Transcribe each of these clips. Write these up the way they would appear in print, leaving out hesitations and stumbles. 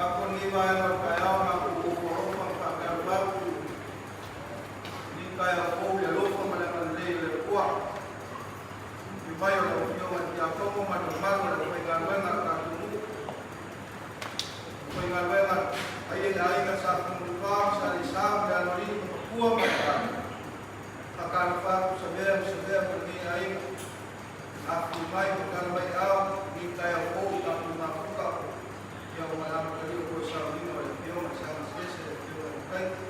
Apo lenei vaega o le taeao, matou ofo alofa ma faatalofa atu i lenei taeao fou i le alofa ma le agalelei o le Atua. I le afio mai o lau Afioga i le Tiakono ma le mamalu o le aufaigaluega a le tatou nuu, aufaigaluega paia i le aiga Sa Fanunufa ma Sa Leisa ma le Aloalii ma Tupua ma Aitala. Faatalofa atu Savea ma Savea ma lenei aiga. Afifio mai ma tala mai aao i lenei taeao fou i tatou mafuta ia ma le amatalia foi o sauniga o le Afioga i Saga Eseese le Afioga i le Taito.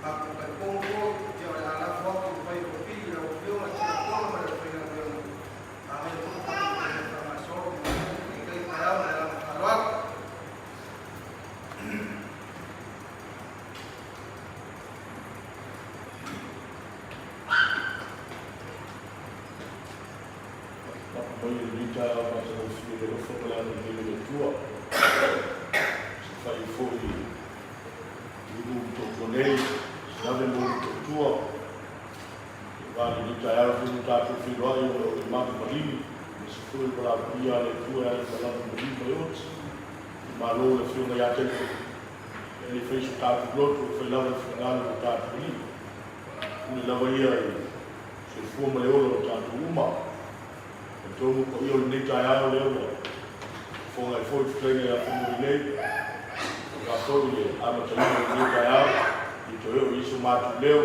Matou talitonu foi ia o le a lafo atu le faiva o pili i lau Afioga i le Tiakono ma le aufaigaluega. Manaia foi lo tatou taimi e faagasolo i lenei taeao ma le agaga faaaloalo. Tapa mai i lenei taeao matagofie i le alofa ma le agalelei o le Atua. Se fai ai foi i nuu Motootua nei, se ave mo Motootua. Aua lenei taeao foi ua tatou feiloai ona o le malu maligi, aemaise foi o le valaau paia a le Atua e ala i malaga maliu ma e oti. I malo le Afioga ia Taito, e le fai so tatou loto, e fai lava le finagalo o lo tatou Alii. Pule lava ia i le soifua ma le ola o tatou uma. Talitonu paia o lenei taeao lea ua fofoga ai foi le fetalaiga ia Fanualelei, aua foi le amataina o lenei taeao, i toe oo i ai so matou leo.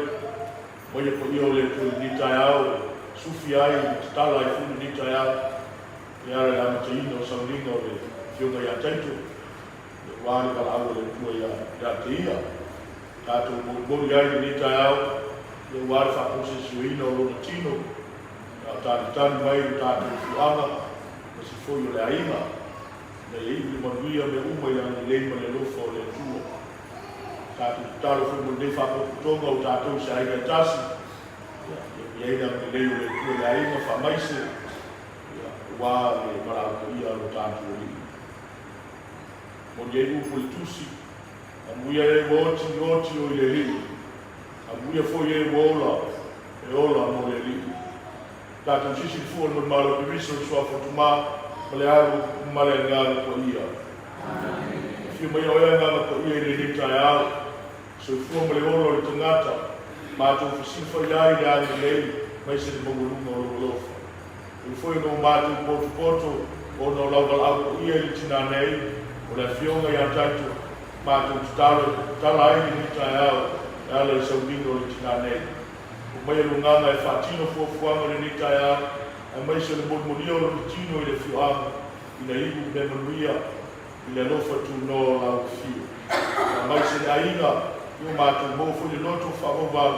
Maia paia o le Atua i lenei taeao e sufi ai ma tatala ai foi lenei taeao e ala i le amataina o sauniga o le Afioga ia Taito, aua le valaau a le Atua ia te ia. Tatou molimoli ai i lenei taeao ia aua le faakosesioina o lona tino, a o talitali mai lo tatou afioaga aemaise foi o le aiga, ina ia iu le manuia mea uma i le agalelei ma le alofa o le Atua. Tatou tatalo foi mo lenei faapotopotoga o tatou i se aiga e tasi, ia i ai le agalelei o le Atua i le aiga, faamaise, ia aua le valaau paia a lo tatou Alii. Moni ai upu o le Tusi, Amuia e ua oti, oti o i le Alii. Amuia foi e ua ola, e ola mo le Alii. Tatou sisi le fua o le malimalo o Keriso i le suafa o Tumā ma le Alu ma le Agaga Paia. Afio mai oe Agaga Paia i lenei taeao, soifua ma le ola o le tagata, matou fesilafai ai i le agalelei maise le maualuga o lou alofa. E ui foi ona ua matou potopoto ona o lau valaau paia i le tinā nei, o le Afioga ia Taito, matou tatalo e tatala ai lenei taeao e ala i sauniga o le tinā nei. Omaia lou agaga e faatino fuafuaga o lenei taeao, aemaise o le molimolia o lona tino i le afioaga, ina iu mea manuia i le alofa tunoa o lau afio. Faamaise le aiga, i o matou maua foi le loto faavauvau,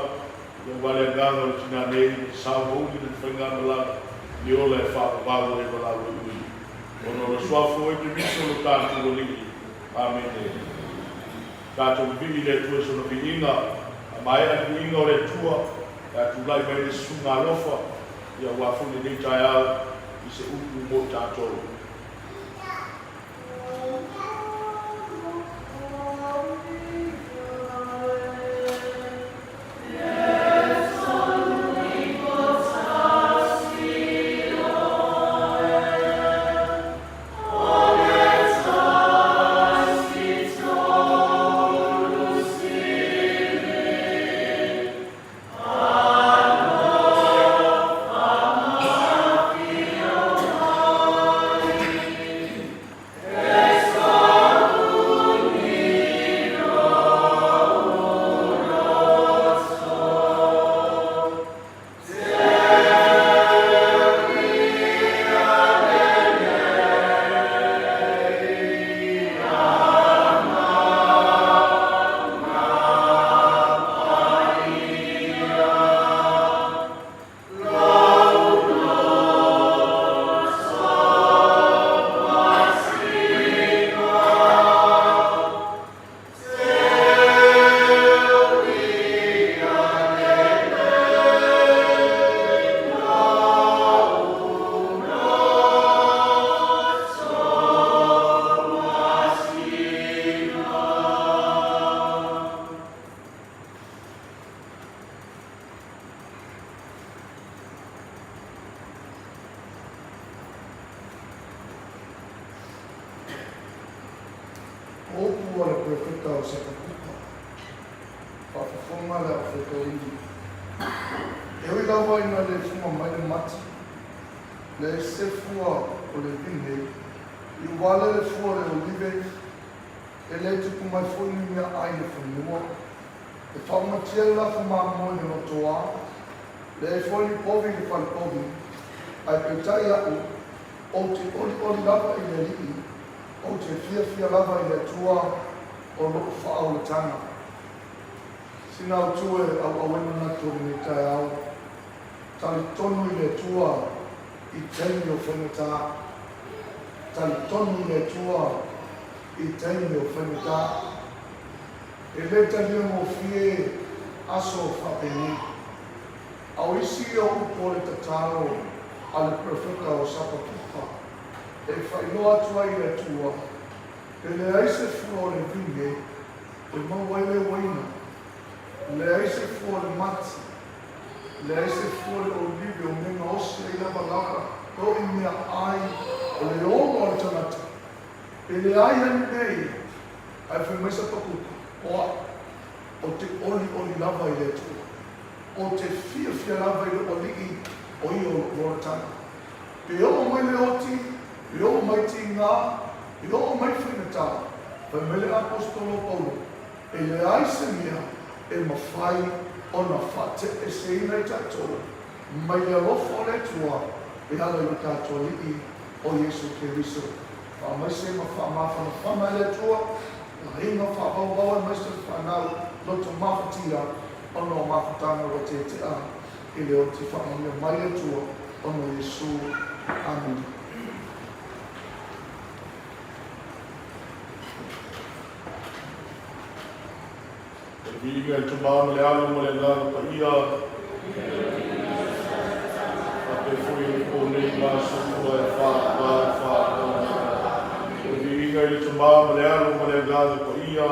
Ia aua le agaga o le tinā nei, le sao mauli le faigamalaga i le ola e faavavau ai ma lau uiui. Ona o le Suafa o Keriso lo tatou Alii. Amene. Tatou vivii i le Atua i sona viiga, a maea le viiga o le Atua, le a tulai mai le susuga alofa, ia aua foi lenei taeao i se upu mo i tatou. Perofeta o Sapakuka, faafofoga le aufaigaluega. E ui lava ina le fuga mai le mati, leai se fua o le vine, i uale le fua o le olive, e le tupu mai foi ni meaai i le fanua, e faaumatia le lafo mamoe i le lotoa, leai foi ni povi i le falepovi, ae peitai a'u, ou te olioli lava i le Alii, ou te fiafia lava i le Atua o lo'u faaolataga. Sina autu e auau ai manatu o lenei taeao, talitonu i le Atua i taimi o faigata. Talitonu i le Atua i taimi o faigata. E le taliagofie aso faapenei. A o isi ia o upu o le tatalo a le perofeta o Sapakuka e faailoa atu ai i le Atua, pe leai se fua o le vine e maua ai le uaina, leai se fua o le mati, leai se fua o le olive o mea gaosi ai lavalava toi meaai o le ola o le tagata, pe leai ai ni mea ia, ae fai mai Sapakuka, o a'u, ou te olioli lava i le Atua. Ou te fiafia lava i lou Alii o ia o lou olataga. Pe oo mai le oti, pe oo mai tigā, pe oo mai faigata, fai mai le Aposetolo o Paulo, e leai se mea e mafai ona faateeseina i tatou mai le alofa o le Atua e ala i lo tatou Alii o Iesu Keriso. Faamaise ma faamafanafana e le Atua aiga faavauvau aemaise le fanau loto mafatia ona o mafutaga ua tete'a i le oti. Faamanuia mai le Atua ona o Iesu. Amene. O le viiga i le Tama ma le Alo ma le Agaga Paia, faapea foi i le po nei ma aso uma e faavavau faavavau. O le viiga i le Tama ma le Alo ma le Agaga Paia,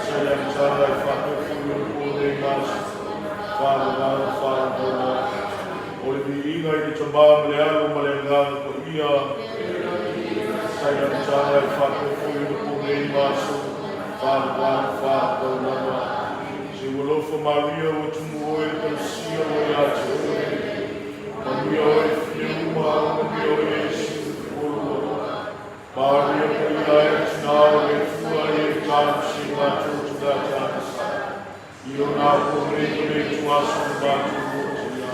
sa i le amataga e faapea foi i le po nei ma aso faavavau faavavau. O le viiga i le Tama ma le Alo ma le Agaga Paia, sa i le amataga e faapea foi i le po nei ma aso faavavau faavavau lava. Se ua alofa Maria ua tumu oe le tausia ua ia te oe. Manuia oe fie uma, manuia oe Iesu olua. Maria paia e tina o le Atua e talosia matou tagata i ona po nei ma le ituaso na matou motu ia.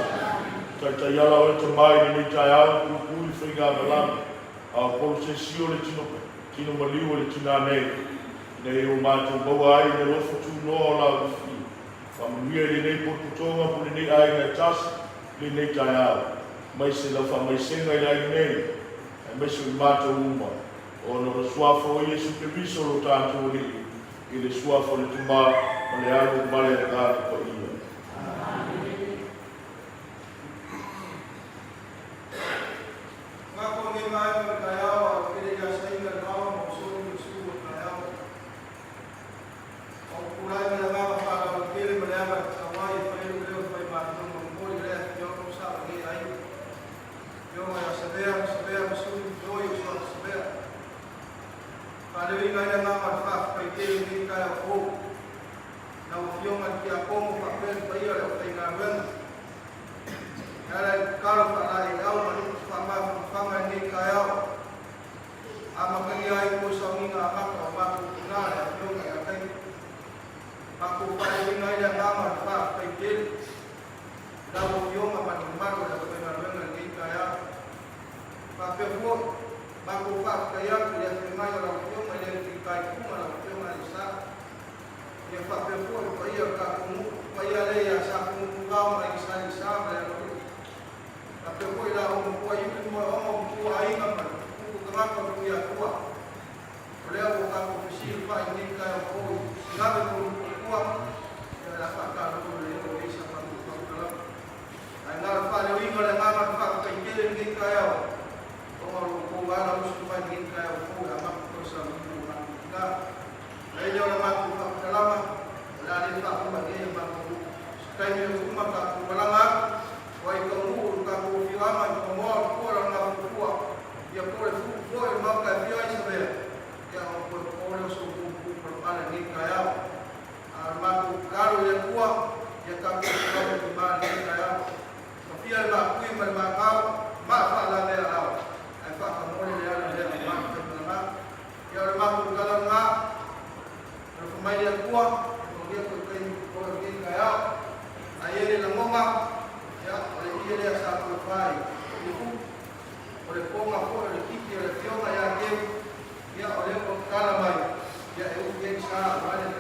Taitaiala oe tamai lenei taeao puipui faigamalama, a o polosesi o le tino, tino maliu o le tinā nei, ina ia ua matou maua ai le alofa tunoa o lau ufi. Faamanuia i lenei potopotoga po lenei aiga e tasi lenei taeao, aemaise lau faamaisega i le aiga nei, aemaise o i matou uma, ona o le suafa o Iesu Keriso lo tatou Alii, i le suafa o le Tama ma le Alo ma le Agaga Paia. Ngā ko nei mai o le taeao a o pele ia saina le maua ma o soli o su o taeao. O pulai me la ngā whaala o pele ma le ava tawai e whaelu leo whai mātou mo mori lea ki o sa o nei ai. Yo mai a sabea, sabea masuri toi o soa sabea. Whaleuinga i ngā ma wha whai tele nei kai o fō. Na o fionga ki a kongo whapele paia le o whai ngā ruenga. Ala i karo whala i au ma luku whamawhanga nei kai au. A makangi ai ko saunga a maka o mātou tina le a fionga i a kai. Mako whaleuinga i ngā ma wha whai tele. Na o fionga ma ni maro le o whai ngā ruenga nei kai au. Whapea fua, mako wha whai atu le a whai mai o lau fionga i le ki kai kunga lau fionga i sa. Ia whapea fua i paia ka kumu, paia le ia sa kumu kau mai i sa i sa ma le alo. Whapea fua i la o mkua iwi mo o mkua ainga ma kuku tangata o ia tua. O lea o ka kufisi wha i nei kai o koi, ngawe ko mkua, ia la wha ka lo le o isa pa ku pa kala. Ai ngā wha le inga le ngā wha kai tele nei kai o. O ngā lo ko wala usu wha nei kai o ko a maku ko sa mku ma ka. Ai leo la maku wha kalama, la le wha uma nei maku. Kai me uma ka ku malanga, wa i ka mu ka ku fiama i ka moa ku la ngā ku ia ko le fu fo e maka e fia i sabea. Ia o ko o le so ku va i Tuifu'u. O le poga foi o le kiki o le afioga ia Teu, ia o lea ua tatala mai, ia e ufi ai le sa aua le